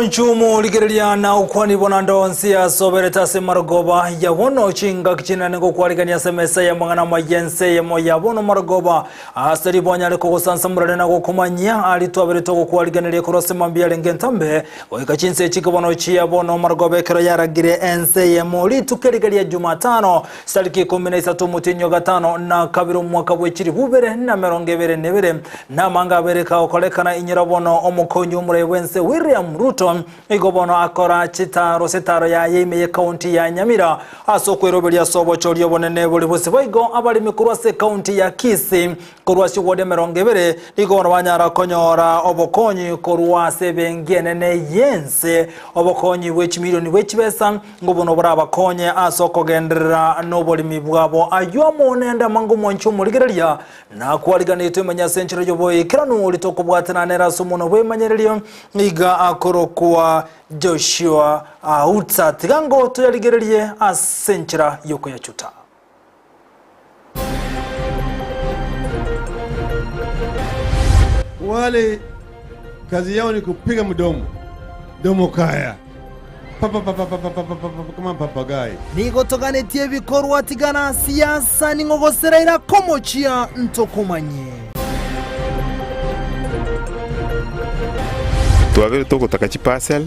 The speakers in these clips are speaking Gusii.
Omonchumu rigereria na okwanibwa naende onsi asoberete ase marogoba ya bono chingaki chinene gokwarigania ase emesa y'amang'ana amaya ense eyemo ya bono marogoba ase ribonyare kogosansamorania na gokomanyia aria twaberete ogokwariganeria korwa ase mambia arenge entambe goika chinsa echi bono chia bono marogoba ekero yaragire ense eyemo rituko eriga ria Jumatano Chitariki 13 omotienyi o gatano na kabere omwaka bwe chilifu ibere na emerongo ebere na ebere, na amanga abere kagokorekana inyora bono omokonyi omorai bw'ense William Ruto igo bono akora chitaro ase etaro yaye ime y'ekaunti ya Nyamira ase okweroberia ase obochori obonene bore bosio boigo abaremi korwa ase ekaunti ya Kisii korwa ase ewodi 20 nigo bono banyara konyora obokonyi korwa ase ebenki enene y'ense obokonyi bwe chimilioni bwe chibesa Ngobuna borabakonye ase okogenderera noboremi bwabo. Ayio amo nende amange omwanchi omorigereria, nakwariganetwe imanye ase enchera y'oboikeranu oria tokobwatana nere ase omonwa bw'emanyererio, iga akorokwa Joshua Autsa. Tiga ngo toyarigererie ase enchera y'okoyachuta. Wale kazi yao ni kupiga mdomo domo kaya Pa, pa, pa, pa, pa, pa, pa, pa, pa, pa, kama papagai. Nigo toganetie ebikorwa tigana siasa ning'o goseraira komochia ntokomanye. Twabere togotaka chiparcel,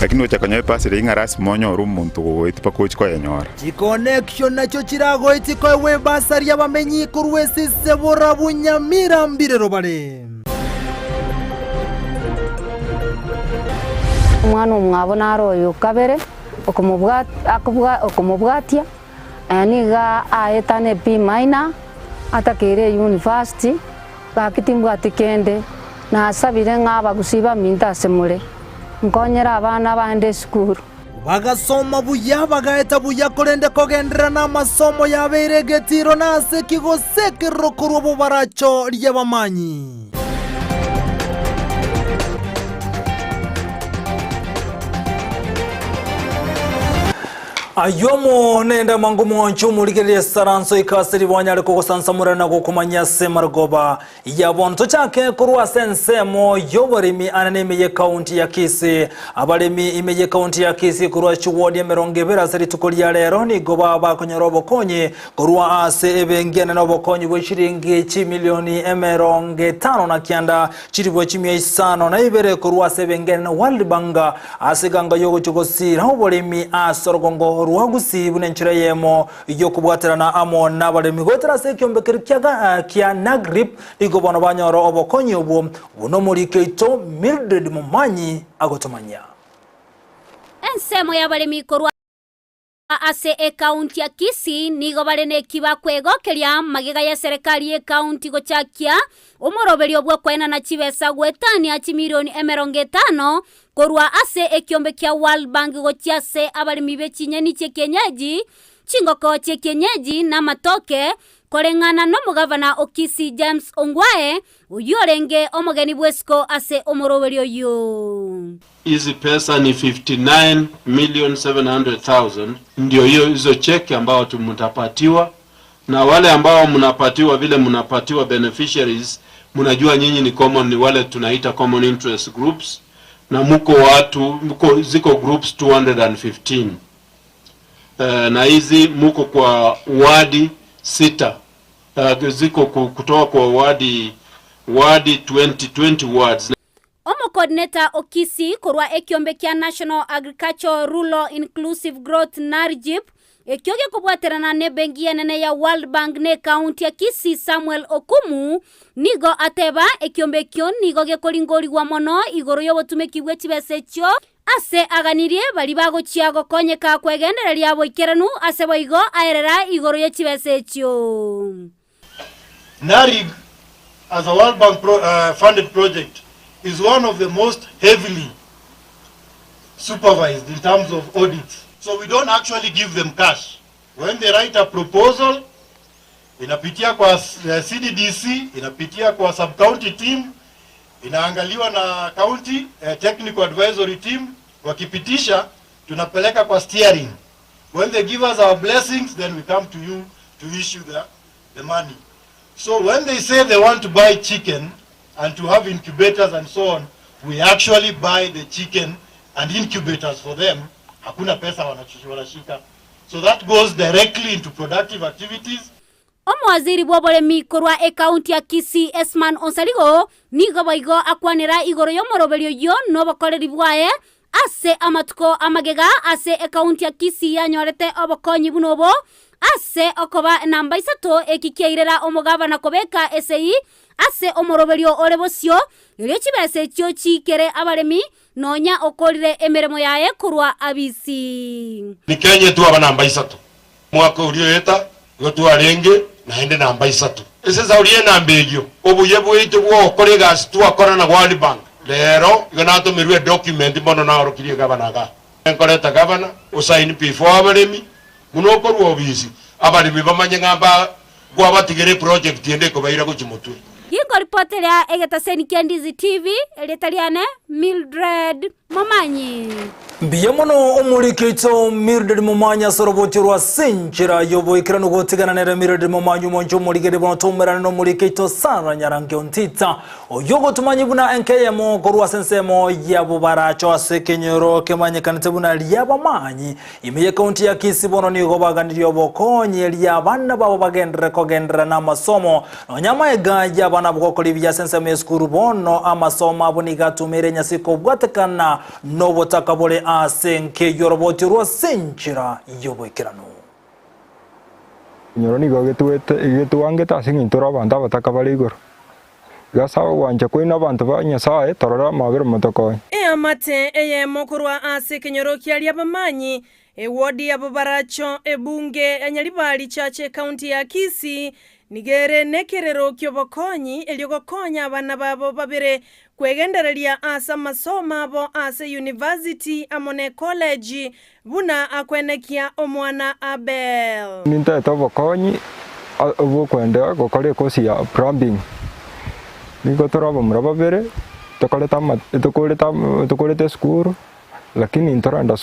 lakini gocha konyora eparcel eyio ng'a lasima onyore omonto ogogoetia mpaka ochie koyenyora. Chiconnection nachio chiragoetie koegwa ebasari y'abamenyi korwa esise borabu Nyamira mbirero bare. Omwana omwabo naro oyo kabere okomobwatia, nigo aetane B minor, atakeire eyunifasiti, gaki timbwati kende, nasabire ng'a abagusii baminto ase more, nkonyere abana baende esukuru. Bagasoma buya, bagaeta buya, korende kogenderera namasomo yabeire egetiiro na ase ki gose ekerero korwa bobaracho ri'abamanyi. Ayio amo nende amango mwanche omorigereria esaranso ika ase ribwanya kogosansamora na gokomanyia ase marogoba Ya bono tochake korwa ase ensemo y'oboremi ane n'ime y'ekaunti ya Kisii. Abaremi ime y'ekaunti ya Kisii korwa chiwodi 20 ase rituko ria rero nigo baba bakonyora obokonyi korwa ase ebenki enene obokonyi bwe chiringi chimilioni 59 chiribwe chimia 52 korwa ase ebenki enene World Bank ase eganga y'ogochia gosira oboremi ase orogongo rwa Gusii buna enchera eyemo y'okobwaterana amo nabaremi goetera ase ekiombe keria kia kia Nagrib, nigo bono banyora obokonyi obwo, buna omoriki oito Mildred Momanyi agotomanyia. Ensemo y'abaremi korwa ase ekaunti ya Kisii nigo bare neki bakwegokeria magega y'eserekari y'ekaunti gochakia omoroberio bw'okoenana chibesa goetania chimilioni 50 Korwa ase ekiombe kia World Bank gochia ase abaremi be chinyeni chi'ekienyeji, chingoko chi'ekienyeji na amatoke, koreng'ana nomogavana o Kisii James Ongwae, oyio orenge omogeni bw'esiko ase omoroberio oyio. Hizi pesa ni 59,700,000 ndio hiyo hizo cheki ambao mtapatiwa na wale ambao mnapatiwa vile mnapatiwa beneficiaries, mnajua nyinyi ni common, ni wale tunaita common interest groups, na mko watu mko ziko groups 215 na hizi mko kwa wadi sita ziko kutoka kwa wadi wadi 20 wards. Omocoordinator o Kisii korwa ekiombe kia National Agricultural Rural Inclusive Growth, NARIGP, ekio gekobwaterana nebenki enene ya World Bank na ekaunti ya Kisii Samuel Okumu, nigo ateba ekiombe ekio nigo gekoringorigwa mono igoro y'obotumeki bwe chibesa echio ase aganirie baria bagochia gokonyeka kwegendereria boikeranu ase boigo aerera igoro ye chibesa echio. NARIG as a World Bank pro, uh, funded project is one of the most heavily supervised in terms of audits. So we don't actually give them cash. When they write a proposal, inapitia kwa CDDC, inapitia kwa sub-county team, inaangaliwa na county technical advisory team, wakipitisha tunapeleka kwa steering. When they give us our blessings, then we come to you to issue the, the money. So when they say they want to buy chicken and to have incubators and so on, We actually buy the chicken and incubators for them, hakuna pesa wanashika. So that goes directly into productive activities. Omowaziri bw'oboremi korwa ekaunti ya Kisii Esman Onsarigo nigo boigo akwanera igoro y'omoroberio oyio na obokoreri bwaye ase amatuko amagega ase ekaunti ya Kisii yanyorete obokonyi buna obo ase okoba enamba isato eki kiairera omogabana kobeka esegi ase omoroberio ore bosio erio chibesa echio chiikere abaremi nonya okorire emeremo yaye korwa abisi. Nikenye twaba namba isato. Omwaka oria oeta igo twarenge naende namba isato. Ase esauri y'enamba eyio, obuya bwaito bw'ogokora egasi twakora na World Bank, rero igo natomerwe edocument mono naorokirie gavana igaa. Nkoreta gavana osaini before abaremi, buna okorwa obisi, abaremi bamanye ng'a mba nkwabatigera eproject ende ekobaira gochia motwe. Ginkoripoteria egetaseni kia Ndizi TV, erieta riane Mildred Momanyi. Mbuya mono omoriki oito Mildred Momanyi ase oroboti orwa ase enchera y'oboikeranu gotigana nere Mildred Momanyi omonche omorigereria bono toumerane nomoriki oito Sarah Nyarange Ontita oyio ogotomanyia buna enka eyemo korwa ase ensemo ya Bobaracho ase ekenyoro kemanyekanete buna Riabamanyi ime y'ekaunti ya Kisii bono nigo baganirie obokonyi erio abana babo bagenderere kogenderera namasomo Nonya amaega y'abana abwo gokora ebiya ase ensemo y'esukuru bono, amasomo abo nigo atumeire enyasi kobwatekana nobotaka bore ase enka eyio oroboti orwo ase enchera y'oboikeranu. Ekenyoro nigo getwangete ase eng'encho tore abanto abataka bare igoro. Igo ase ogwancha kwaino abanto ba Nyasae, torore amabera motokonye. Eamate eyemo korwa ase ekenyoro kia Riabamanyi, Ewodi ya Bobaracho, ebunge ya Nyaribari Church ekaunti ya Kisii nigo ere nekerero ki'obokonyi erio gokonya abana babo babere kwegendereria ase amasomo abo ase university amo ne college buna akwenekia omwana Abel. Nintete obokonyi bw'okwenda gokora ekosi ya plumbing. Nigo tore abamura babere tokorete ama tokorete ama tokorete esukuru. Lakini ntorenda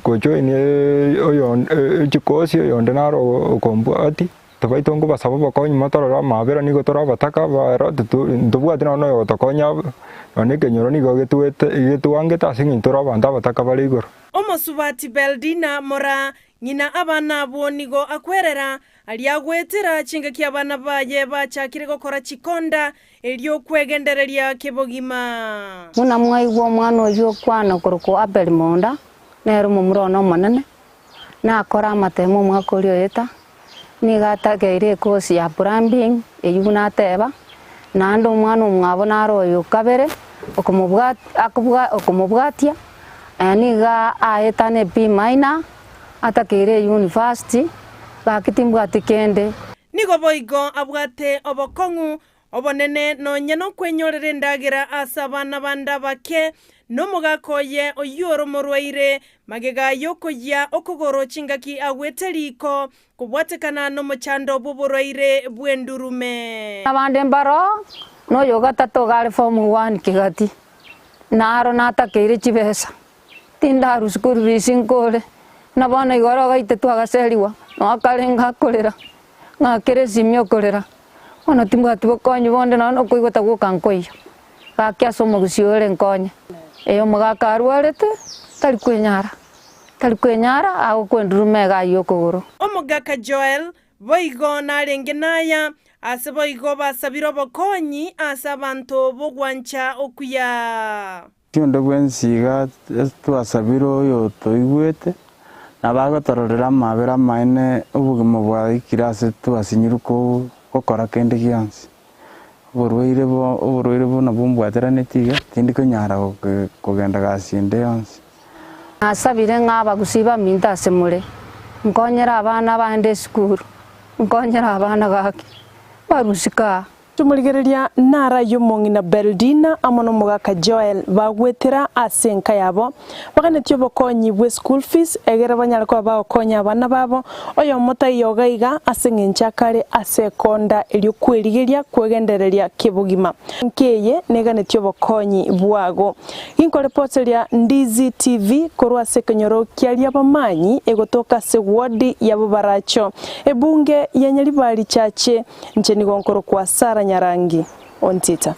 gojoin chikosi oyonde naro okombwati, tobaito nkobasaba obokonyi motorore amabera nigo tore abataka abaero ntobwati nonya na oyogotokonya nonya na ekenyoro nigo getwete getwangete ase eng'encho tore abanto abataka bare igoro. Omosubati Beldina Moraa, ng'ina abana abwo nigo akwerera Aria goetera chingaki abana baye bachakire gokora chikonda, erio kwegendereria kebogima. Buna mwaigwa omwana oyio okwana okorokwa Abeli monda, nere omomura one omonene, nakore amatemo omwaka oria oeta, nigo atageire ekosi ya plumbing eyio buna ateba, naende omwana omwabo naro oyo okabere okomobwatia, nigo aetane B minor. Atakeire eyunifasiti, gaki timbwati kende. Nigo boigo abwate obokong'u obonene nonya nokwenyorera endagera ase abana bande abake, na omogaka oye oyio ore omorwaire, magega y'okoyia okogoro chingaki agwete riko, kobwatekana nomochando bw'oborwaire bw'endurume. Abande mbaroo, na oyo gatato iga are form one kegati, naro natakeire chibesa. Tindarusia korwa risi nkore, na bono igoro ogaite twagaserigwa, noa kare ngakorera, ng'akera esimi okorera, bono timbwati bokonyi bonde nonya na okoigota gwoka nkoiyo. Gaki ase omogusii ore nkonye. Ee omogaka arwarete, tari kwenyara, tari kwenyara, agokwa enduruma iga ayio okogoro. Omogaka Joel boigo narenge naya, ase boigo basabire obokonyi ase abanto b'ogwancha okuya. Onde bwensi iga twasabire oyotoigwete, nabo agotororera amabera amaene obogima bwaikire ase twasinyirwe gokora kende gionsi. Oborwaire oborwaire buna bombwateranetie iga, tindi konyara kogenda gasi ende yonsi. Nasabire ng'a abagusii baminto ase more, nkonyere abana baende esukuru, nkonyere abana gaki barusike aa. Tumorigereria naro ayio omong'ina Beldina amo nomogaka Joel bagwetera ase enka yabo, baganetie obokonyi bwe school fees egere banyare koba bagokonya abana babo, oyomo taiyo iga iga ase eng'encho akare ase ekonda erio kwerigeria kwegendereria kebogima. Enka eye neganetie obokonyi bwago. Ginkorepoteria Ndizi TV korwa ase ekenyoro kia Riabamanyi egotoka ase ward ya Bobaracho, ebunge ya Nyaribari Chache. Inche nigo nkorokwa Sara Nyarangi Ontita.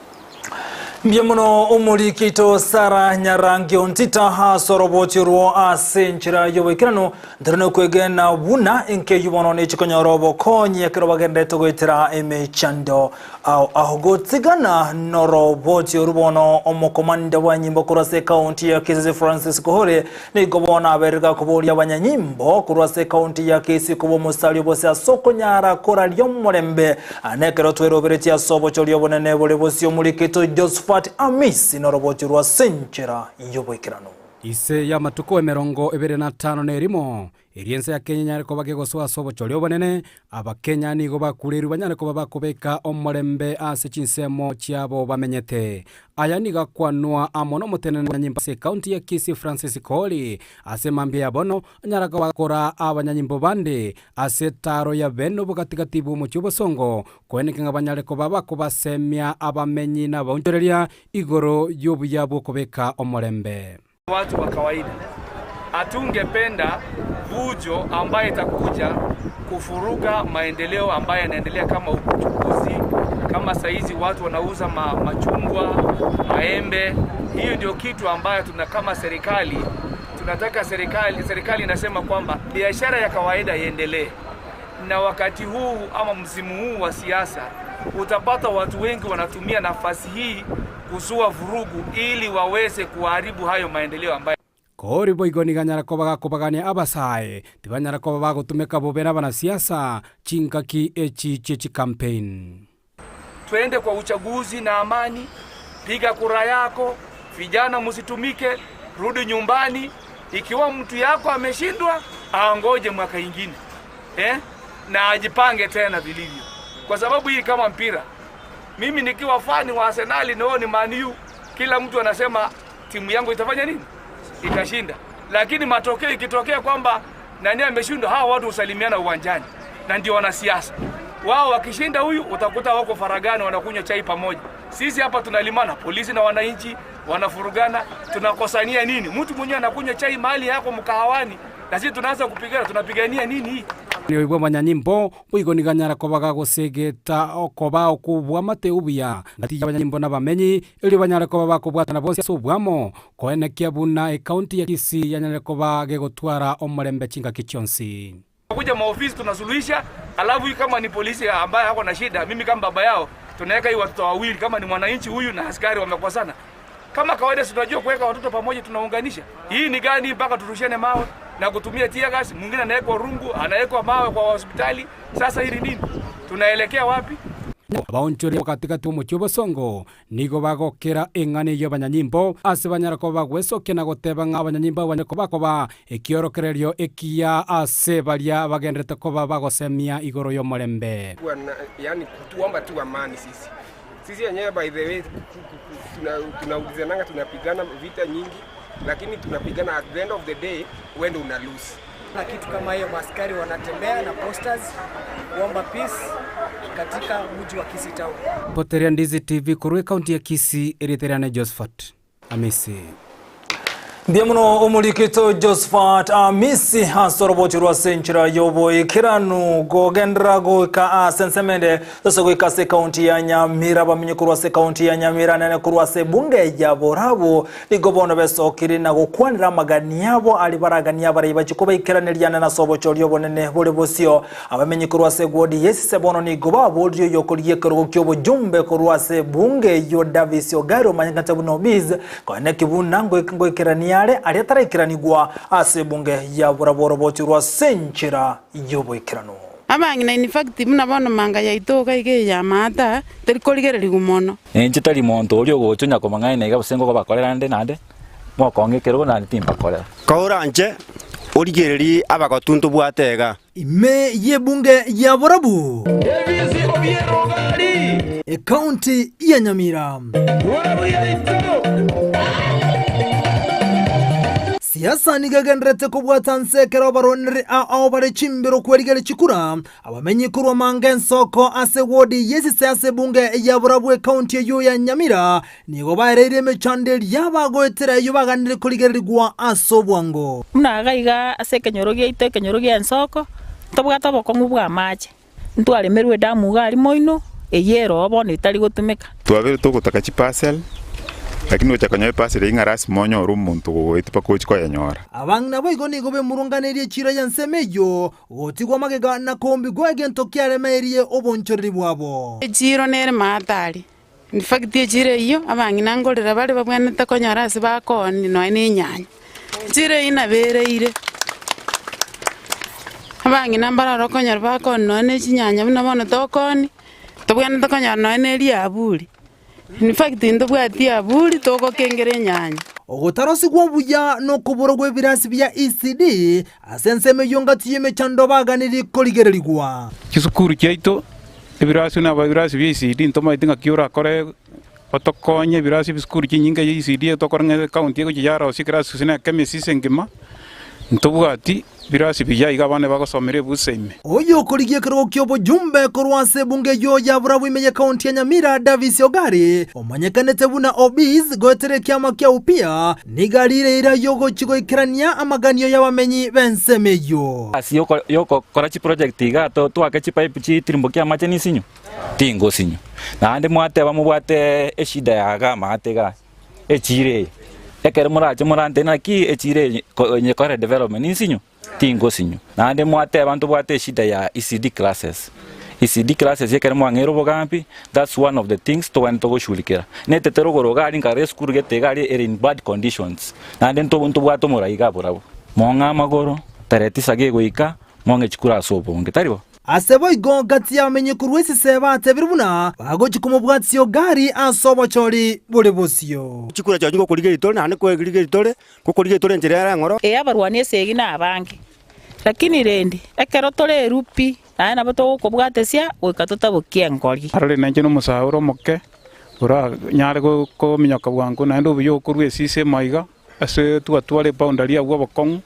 Mbuya mono omorikito Sara Nyarangi Ontita ase oroboti orwo ase enchera y'oboikeranu ntari nokwegena buna enka eyio bono nechi konyora obokonyi ekero bagenderete goetera emechando ao ao gotigana noroboti oru bono omokomanda bwa nyimbo korwa ase ekaunti ya Kisii Francis Kohore nigo bono aberire gakoboria abanyanyimbo korwa ase ekaunti ya Kisii koba omosari obose ase okonyara koraria omorembe Nekero tweroberetie ase obochori obonene bore bosio omorikito Josephat Amisi noroboti rwa ase enchera y'oboikeranu. Ise y'amatuko emerongo ebere na atano na erimo, erio ense ya Kenya enyare koba kegosoa ase obochori obonene, Abakenya nigo bakureirwe banyare koba bakobeka omorembe ase chinsemo chiabo bamenyete. Aya nigo akwanwa amo nomoteneneri bw'abanyanyimbo ase ekaunti ya Kisii Francis Koori ase mambia ya bono anyara koba agokora abanyanyimbo bande Ase etaaro ya bene obogatigati bw'omochie obosongo, koeneke ng'a banyare koba bakobasemia abamenyi na abaonchoreria igoro y'obuya bw'okobeka omorembe. Watu wa kawaida hatungependa vujo ambaye itakuja kufuruga maendeleo ambaye yanaendelea kama uchukuzi, kama saizi watu wanauza ma, machungwa, maembe. Hiyo ndio kitu ambayo tuna kama serikali tunataka serikali, serikali inasema kwamba biashara ya kawaida iendelee, na wakati huu ama msimu huu wa siasa utapata watu wengi wanatumia nafasi hii kuzua vurugu ili waweze kuharibu hayo maendeleo ambayo Kori boigo niganyara koba gakobagania abasae, tibanyara koba bagotumeka bobe nabanasiasa chingaki echi chie chicampaign. Twende kwa uchaguzi na amani, piga kura yako, vijana msitumike, rudi nyumbani. Ikiwa mtu yako ameshindwa, aangoje mwaka ingine eh? na ajipange tena vilivyo, kwa sababu hii kama mpira. Mimi nikiwa fani wa Arsenal na ni Man U, kila mtu anasema timu yangu itafanya nini? Itashinda. Lakini matokeo ikitokea kwamba nani ameshindwa, hawa watu husalimiana uwanjani, na ndio wanasiasa wao. Wakishinda huyu utakuta wako faragani wanakunywa chai pamoja. Sisi hapa tunalimana, polisi na wananchi wanafurugana, tunakosania nini? Mtu mwenyewe anakunywa chai mahali yako mkahawani, na sisi tunaanza kupigana, tunapigania nini hii? Oigwe abanyanyimbo boigo niganyara koba gagosegeta okoba okobwamate obuya gati y'abanyanyimbo na abamenyi, erio banyare koba bakobwatana bonsi ase oboamo, koenekia buna ekaunti ya Kisii yanyarire koba gegotwara omorembe chingaki chionsi. Kuja maofisi tunasuluhisha, alafu hii kama ni polisi ambaye hako na shida, mimi kama baba yao tunaweka hii watoto wawili, kama ni mwananchi huyu na askari wamekosana. Kama kawaida, si tunajua kuweka watoto pamoja, tunaunganisha. Hii ni gani mpaka turushiane mawe na kutumia tear gas? Mwingine anawekwa rungu, anawekwa mawe kwa hospitali. Sasa hili nini? Tunaelekea wapi? Abaonchoria gati-gati b'omochie obosongo nigo bagokera eng'ana eyio y'abanyanyimbo, ase banyare koba bagwesokia na goteba ng'a abanyanyimbo abwo banyare koba bakoba ekiorokererio ekiya ase baria bagendererete koba bagosemia igoro y'omorembe. Yaani kutuomba tu amani sisi. Sisi wenyewe by the way tunaulizananga tunapigana vita nyingi lakini tunapigana at the end of the day wewe ndio una lose. Na kitu kama hiyo, maaskari wanatembea na posters kuomba peace katika mji wa Kisii town. Poteria Ndizi TV korwa ekaunti ya Kisii, erieta riane Josephat Amisi. Mbuya mono omorikito Josephat Amisi ase oroboti rw'ase enchera y'oboikeranu gogenderera goika ase ensemo ende ase goika ase ekaunti ya Nyamira abamenyi korwa ase ekaunti ya Nyamira nene korwa ase ebunge ya Borabu nigo bono besokire na gokwanera amagani abo aria baraganie abarai bachie kobaikeraneria nene ase obochori obonene bore bosio Abamenyi korwa ase egwodi y'esise bono nigo baboririe oyokorigia ekerogo ki'obojumbe korwa ase ebunge eyio Davis Ogari omanyekanete buna Obiz, koeneki buna ngoikerania are aria ataraikeranigwa ase ebunge ya barabwo orobochi rwa ase enchera y'oboikeranu. Abang'ina in fact buna bono manga yaito iga iga eye ya maata teri korigererigwa mono. Inche tari monto oria ogocha onya komang'aina iga gose ngokobakorera nde naende mokong'a ekerogo naende timbakorera. Koranche origererie abagotu ntobwate iga. Ime y'ebunge ya Borabu, Ekaunti ya Nyamira. Siasa nigo egendererete kobwata nse ekero abarwaneri ao bare chimbero kwerigeria chikura abamenyi korwa manga ensoko ase wodi y'esise ase ebunge ya Borabu ekaunti eyio ya Nyamira Nigo baereire emechando eria bagoetera eyio baganire korigererigwa ase obwango. Buna iga iga ase ekenyoro giaito, ekenyoro gi'ensoko, ntobwate obokong'u bw'amache, ntwaremerwe edamu iga aria moino, eyio ere oo bono etari gotumeka. Twabeire togotaka chiparcel, Lakini gocha konyora eparcel eyio ng'a lasima onyore omonto ogogoetia mpaka ochi koyenyora. Abang'ina boigo nigo bemurunganeirie chiira y'ensemo eyio, gotigwa magega na koombigwa egento kiaremeirie obonchoreri bwabo. Echiiro nere mahatari. In fact echiro eyio abang'ina ngorera bare babwenerete konyora ase bakooni nonya na enyanya. Echiro eyio nabereire, abang'ina mbaroro okonyora bakooni nonya na echinyanya buna bono tokooni, tobwenerete konyora nonya na eriaburi. In fact ntobwati aburi togokengera enyanya. Ogotarosigwa obuya nokobora gw'ebirasi bia ECD ase ensemo eyio ngati y'emechando baganirie korigererigwa. Chisukuru chiaito, ebirasi buna ebirasi bia ECD ntomaeti ng'aki orakore otokonye ebirasi ebisukuru chinyinge ya ECD tokore ng'a ekaunti egochia yarosia ekerasi gose na ekemesi ase engima, ntobwati birasi buya iga abana bagosomera ebusa ime. Oyio okorigia ekerogo ki'obojumbe korwa ase ebunge eyio ya Burabwo ime y'ekaunti ya Nyamira, Davis Ogari, omanyekanete buna Obis goetera ekiama kia Upia, nigo arire eira y'ogochia goikerania amaganio y'abamenyi b'ensemo eyio. Ase yokokora chiproject iga toake chipipe chitirimbokie amache nisinyo? Tingosinyo. Naende mwateba mobwate eshida ya iga amaate iga. Echiira eye, ekero morache morantebie naki echiira eye nyekore development ninsinyu? Tingosinyu. Naende mwateba ntobwate eshida ya ECD classes. ECD classes ekero mwang'eire obogambi, that's one of the things togwenerete goshughulikera. Netete rogoro iga aria nkarora esukuru gete iga aria ere in bad conditions, naende ntobwate omorai iga borabwo. Mong'e amagoro, tarehe tisa gegoika, mong'e chikura ase obonge, tari bo? Ase boigo gati y'abamenyi korwa esise batebire buna bagochia komobwatia Ogari ase obochori bore bosio. Chikura chiao chingokorigia ritore, naende kwerigia ritore, ngokorigia ritore enchera ere eng'oro. Ee, abarwani esegi nabange, lakini rende ekero tore eru pi, naende nabo togokobwatesia goika totabokie engori. Arore nainche nomosae ore omoke, oranyare kominyoka bwango naende obuya okorwa esise emo iga, Ase twatwara eboundary agwo obokong'u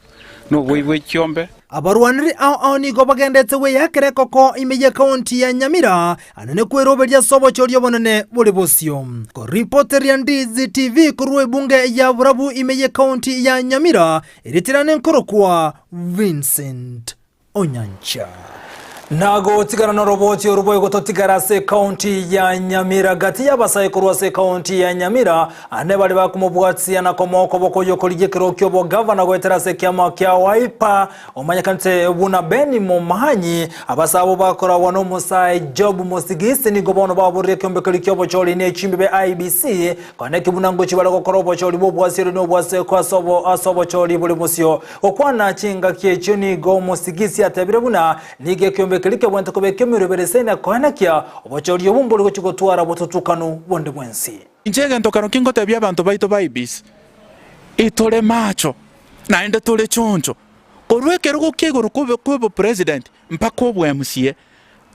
na oboi bwe chiombe. Abarwaneri ao ao nigo bagendete gweyakera ekoko ime y'ekaunti ya Nyamira anene kweroberia ase obochori obonene bore bosio. Koripoteria Ndizi TV korwa ebunge ya Borabu ime y'ekaunti ya Nyamira, eritirane nkorokwa Vincent Onyancha. Nagotigana noroboti oru boigo totigare ase ekaunti ya Nyamira gati y'abasae korwa ase ekaunti ya Nyamira ane bare bakomobwatia na komoa okoboko oyio okorigia ekerogo ki'obogavana goetera ase ekiama kia Wiper omanyekanete buna Ben Momanyi. Abasae abwo bakoragwa n'omosae Job Mosigisi nigo bono baborire ekeombe keria ki'obochori ne chimbibe IEBC Kwaneki buna ngochia bare gokora obochori bw'obwasiori na obwaseko ase obochori bore bosio. Gokwana chingaki echio nigo omosigisi atebire buna nigo ekeombe keria kebwenerete koba eki'emeroberi ase na koenekia obochori obwo mbori gochia gotwara botutukanu bonde bwensi. Inche egento kero kingotebia abanto baito ba IEBC, itore macho naende tore choncho, korwa ekerogo kia igoro kw'obopresident mpaka obwa MCA,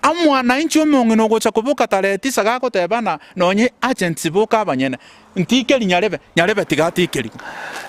Omwananchi omong'ina ogocha koboka tarehe tisa gagoteba na nonye agents boka abanyene, ntikeri nyarebe, nyarebe tiga atikerigwe.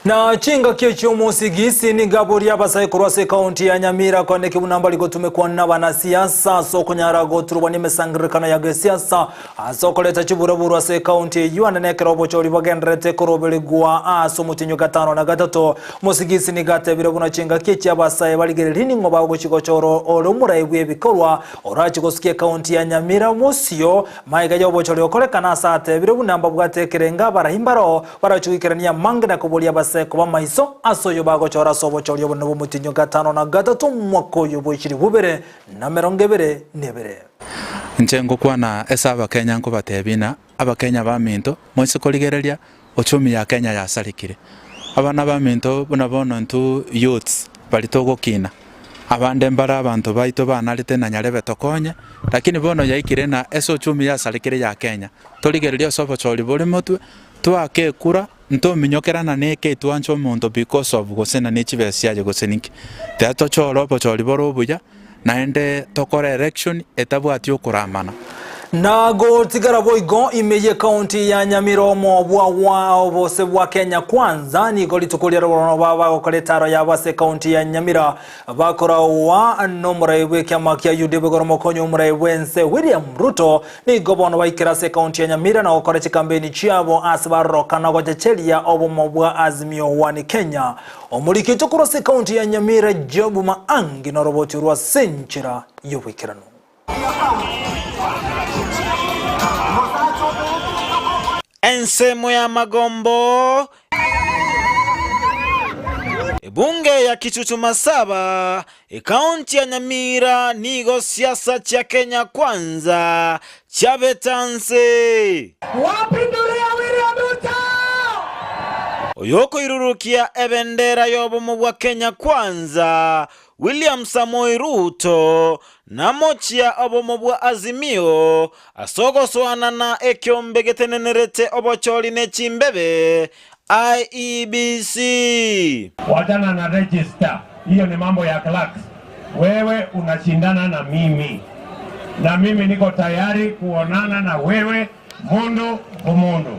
Na chingaki echio omosigisi nigo aborie abasae korwa ase ekaunti ya Nyamira koeneki buna mbari gotumekwa nabanasiasa ase okonyara goturubwa nemesangererekano ya gesiasa ase okoreta chiburaburu ase ekaunti eyio ande nekero obochori bogendererete koroberigwa ase omotienyi o gatano na gatato. Omosigisi nigo atebire buna chingaki echi abasae barigererie ning'o bagochia gochora ore omorai bw'ebikorwa orachie gosukia ekaunti ya Nyamira mosio magega y'obochori gokorekana ase atebire buna mbabwate ekerengo abarai mbaro barochie goikerania amange na koboria abasae koba maiso ase oyo bagochora ase obochori obonene bw'omotienyi o gatano na gatato omwaka oyo bw'echiri bubere na emerongo ebere nebere. Inche ngokwana ase Abakenya nkobatebia ng'a Abakenya baminto, moise korigereria uchumi ya Kenya yasarekire. Abana baminto buna bono intwe youths baria togokina, abande mbare abanto baito banarete na nyarebe tokonye, lakini bono yaikire ng'a ase uchumi yasarekire ya Kenya, torigererie ase obochori bore motwe, toake ekura, ntominyokerana na eke twanche omonto because of gose na ne chibesa chiaye gose ninki. Tiga tochore obochori bore obuya, naende tokore election etabwati okoramana. Na gotigara boigo ime y'ekaunti ya Nyamira omobua wa obose bwa Kenya Kwanza nigo rituko ria rogoro baba bagokora etaro yabo ase ekaunti ya Nyamira bakoraowa nomorai bw'ekiama kia UDA igoro mokonyi omorai bw'ense William Ruto Nigo bono baikire ase ekaunti ya Nyamira na gokora chikambeni chiabo ase barorokana gochecheria obomo bwa Azimio One Kenya. Omoriki oito korwa ase ekaunti ya Nyamira Job Maangi noroboti orwa ase enchera y'oboikeranu. Ensemo ya magombo, Ebunge ya Kitutu Masaba, Ekaunti ya Nyamira nigo siasa chia Kenya Kwanza chiabete nse. Wapindulia William Ruto! Oyokoirurukia ebendera y'obomo bwa Kenya Kwanza, William Samoei Ruto, namochia obomo bwa Azimio ase ogosoanana ekeombe getenenerete obochori ne chimbebe, IEBC. Wachana na register, hiyo ni mambo ya clerks. Wewe unashindana na mimi, na mimi niko tayari kuonana na wewe mundu kumundu.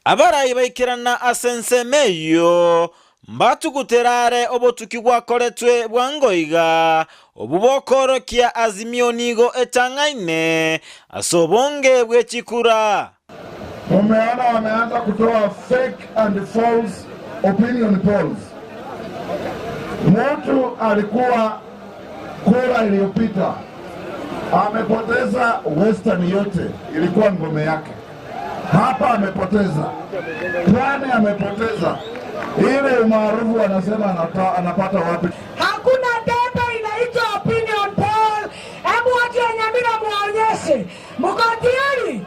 Abarai baikerana ase ensemo eyio, mbatugutera are obotuki bwakoretwe bwango iga, obwo bokoorokia Azimio nigo etang'aine ase obonge bwe chikura. Mumeona wameanza kutoa fake and false opinion polls. Mtu alikuwa kura iliyopita amepoteza Western yote, ilikuwa ngome yake. Hapa amepoteza, Pwani amepoteza, ile umaarufu wanasema anata, anapata wapi? Hakuna data inaitwa opinion poll. Hebu watu wa Nyamira muwaonyeshe, mko tayari?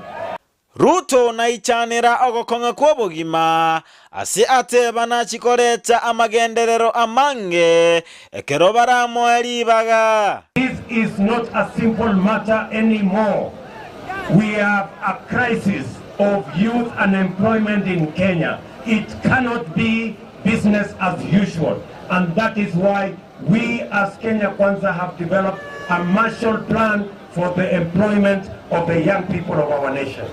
Ruto naichanera ogokong'a kw'obogima ase ateba nachikoreta amagenderero amange ekero baramoe ribaga. This is not a simple matter anymore. We have a crisis of youth unemployment in Kenya. It cannot be business as usual. And that is why we as Kenya Kwanza have developed a Marshall Plan for the employment of the young people of our nation.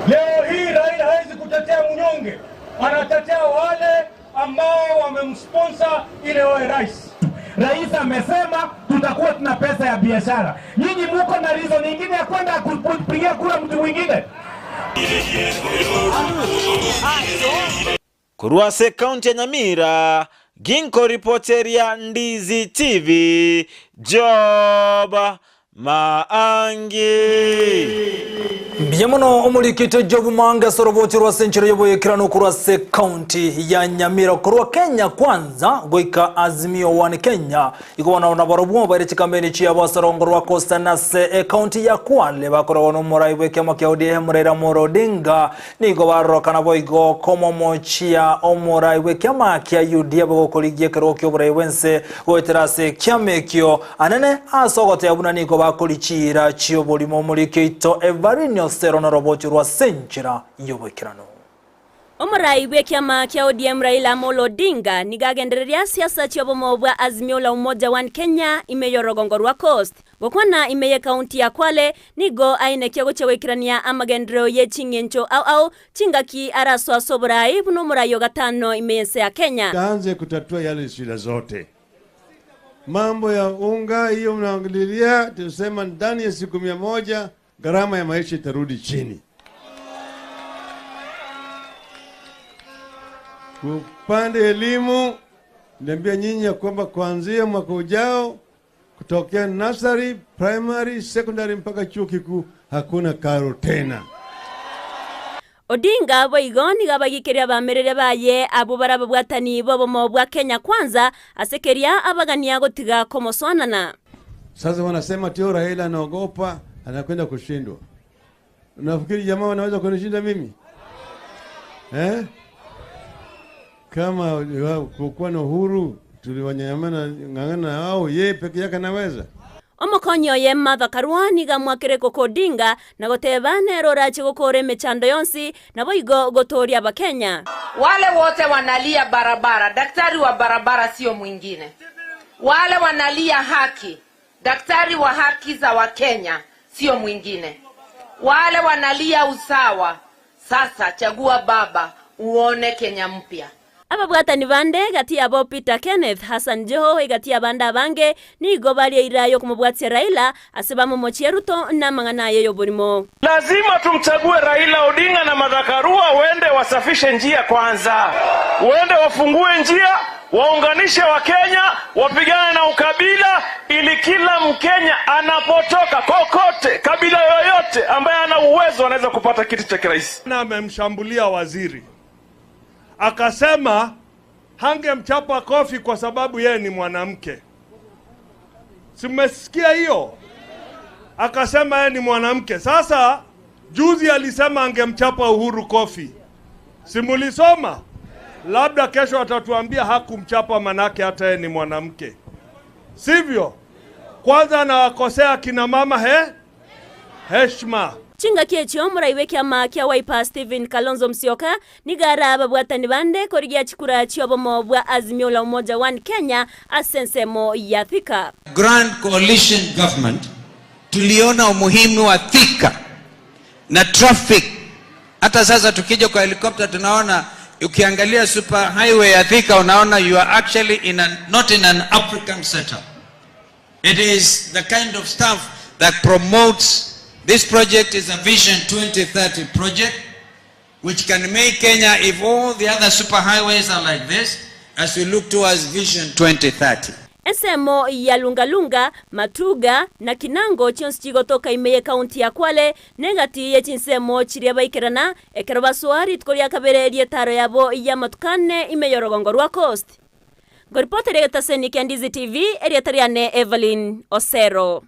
Leo hii Raila hawezi kutetea mnyonge, anatetea wale ambao wamemsponsor ili wawe rais. Rais amesema tutakuwa tuna pesa ya biashara. Nyinyi muko na reason nyingine ya kwenda kupigia kura mtu mwingine? Korwa ase ekaunti ya Nyamira, ginkoripoteria Ndizi TV, Job Maangi. Mbuya mono omorikito Job Maangi ase orobochi rwa ase enchera y'oboyekeranu korwa ase ekaunti ya Nyamira korwa Kenya Kwanza goika Azimio One Kenya. Igo bono nabarobwo baire chikameni chiabo ase orongo rwa Coastan ase ekaunti ya Kwale bakoragwa nomorai bw'ekiama kia ODM Raila Amolo Odinga. Nigo barorokana boigo komomochia omorai bw'ekiama kia UDA bogokorigia ekerogo ki'oborai bw'ense goetera ase ekiama ekio anene ase ogoteba buna nigo bakori chiira chi'oborimo omoriki oito Evarine Osero norobochi rwa ase enchera y'oboikeranu. Omorai bw'ekiama kia ODM Raila Amolo Odinga nigo agendereria siasa chi'obomo bwa Azimio la Umoja One Kenya ime y'orogongo rwa Coast. Gokwana ime y'ekaunti ya Kwale nigo ainekia gochia goikerania amagenderero ye ching'encho ao ao chingaki arasoe ase oborai buna omorai o gatano ime y'ense ya Kenya. Taanze kutatua yale shida zote. Mambo ya unga hiyo mnaangalilia, tusema ndani ya siku 100 gharama ya maisha itarudi chini. Upande elimu, niambia nyinyi ya kwamba kuanzia mwaka ujao kutokea nursery, primary, secondary mpaka chuo kikuu hakuna karo tena. Odinga boigo nigo abagikeria abamerere baye abwo bare ababwatani b'obomo bwa Kenya Kwanza ase keria abagania gotiga komosoanana. Sasa wanasema tio Raila anaogopa anakwenda kushindwa. Unafikiri jamaa wanaweza kunishinda mimi? Kama kukuwa na uhuru tuliwanyang'ana ng'ang'ana hao, yeye peke yake anaweza. Omokonyi oye Martha Karua nigo amwakire goko Odinga na goteba nere orache gokora emechando yonsi naboigo gotoria Abakenya. Wale wote wanalia barabara, daktari wa barabara sio mwingine. Wale wanalia haki, daktari wa haki za Wakenya sio mwingine. Wale wanalia usawa, sasa chagua baba uone Kenya mpya. Ababwatani bande gati yabo Peter Kenneth, Hassan Joho egati y'abande abange nigo baria ira y'okomobwatia Raila ase bamomochie Ruto namang'ana aye y'oborimo. Lazima tumchague Raila Odinga na Martha Karua, wende wasafishe njia kwanza, wende wafungue njia, waunganishe Wakenya, wapigane na ukabila, ili kila Mkenya anapotoka kokote, kabila yoyote, ambaye ana uwezo uwezo anaweza kupata kiti cha kirais. Na amemshambulia waziri akasema hangemchapa kofi kwa sababu yeye ni mwanamke. Si mmesikia hiyo? Akasema yeye ni mwanamke. Sasa juzi alisema angemchapa Uhuru kofi, si mulisoma? Labda kesho atatuambia hakumchapa manake hata yeye ni mwanamke, sivyo? Kwanza anawakosea kina mama he heshima. Chingaki echio omorai bwa ekiama kia Wiper Stephen Kalonzo Musyoka nigo are ababwatani bande korigia chikura chiobomo bwa Azimio la Umoja One Kenya ase ensemo ya Thika. Grand Coalition Government tuliona umuhimu wa Thika na traffic. Hata sasa tukija kwa helicopter tunaona, ukiangalia super highway ya Thika unaona you are actually in a, not in an African setup. It is the kind of stuff that promotes this project is a Vision 2030 project which can make Kenya, if all the other super highways are like this, as we look towards Vision 2030. Ensemo ya Lungalunga, Matuga na Kinango chionsi chigotoka ime y'ekaunti ya Kwale negati ye chinsemo chiria baikerana ekero basoa rituko ria kabere ri'etaro yabo y'amatuko ane ime y'orogongo rwa Coast. Ngoripoteria egetaseni kia Ndizi TV, erieta riane Evelyn Osero.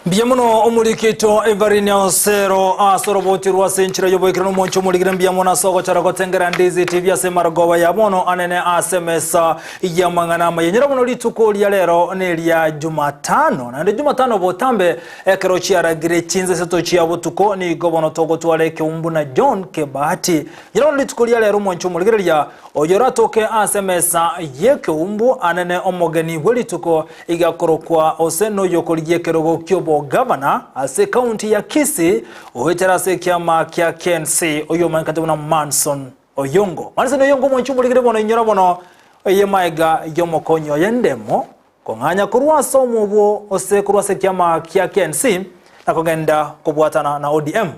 Mbuya mono omoriki oito Everine Osero ase oroboti rwa ase enchera y'oboikeranu omonche omorigire mbuya mono ase ogochora gotengera Ndizi TV ase emarogoba ya bono anene ase emesa y'amang'ana amaya. Nyora bono rituko ria rero neria Jumatano naende Jumatano botambe ekero chiaragire chinsa isato chia botuko nigo bono togotwara ekeumbu na John Kebahati. Nyora bono rituko ria rero omonche omorigereria Oyoratoke ase emesa y'ekeumbu anene omogeni bwe rituko igakorokwa ose noyokorigia ekerogo ki'obogavana ase ekaunti ya Kisii oetera ase ekiama kia KNC oyomanyekanete buna Manson Oyongo. Manson Oyongo omwanchi omorigere bono inyora bono eye maega y'omokonyi oye ndemo kong'anya korwa ase omobwo ose korwa ase ekiama kia KNC na kogenda kobwatana na ODM.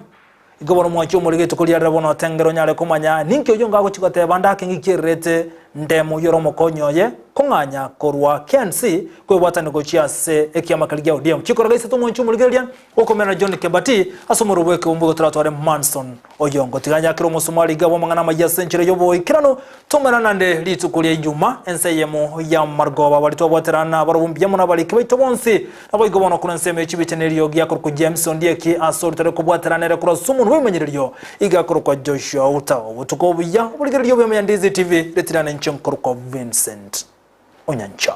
Igo bono mwanche omorige rituko riarire bono otengere onyare komanya ninki oyio ngagochia goteba ndake ng'ikiererete ndemo oyio ore omokonyi oye kong'anya korwa KNC kwebwatania gochia ase ekiama keria gia ODM. Chikoroga isato mwanche omorigereria gokomerana John Kebati ase omorero bw'ekeumbu igo toratware Manson Oyongo. Tiga nyakere omosumari iga bw'amang'ana amaya ase enchera y'oboikeranu tomerane naende rituko ria Ijuma ense eyemo ya Margoba baria twabwaterana nabarobwo mbuya mono abariki baito bonsi Naboigo bono korwa ensemo ye chibicha neriogi akorokwa James Ondieki ase orutare kobwaterana ere korwa ase omonwa bw'ebimanyererio iga akorokwa Joshua Outa. Obotuko obuya, oborigereria obuya Manya Ndizi TV, retirana inche nkorokwa Vincent Onyancha.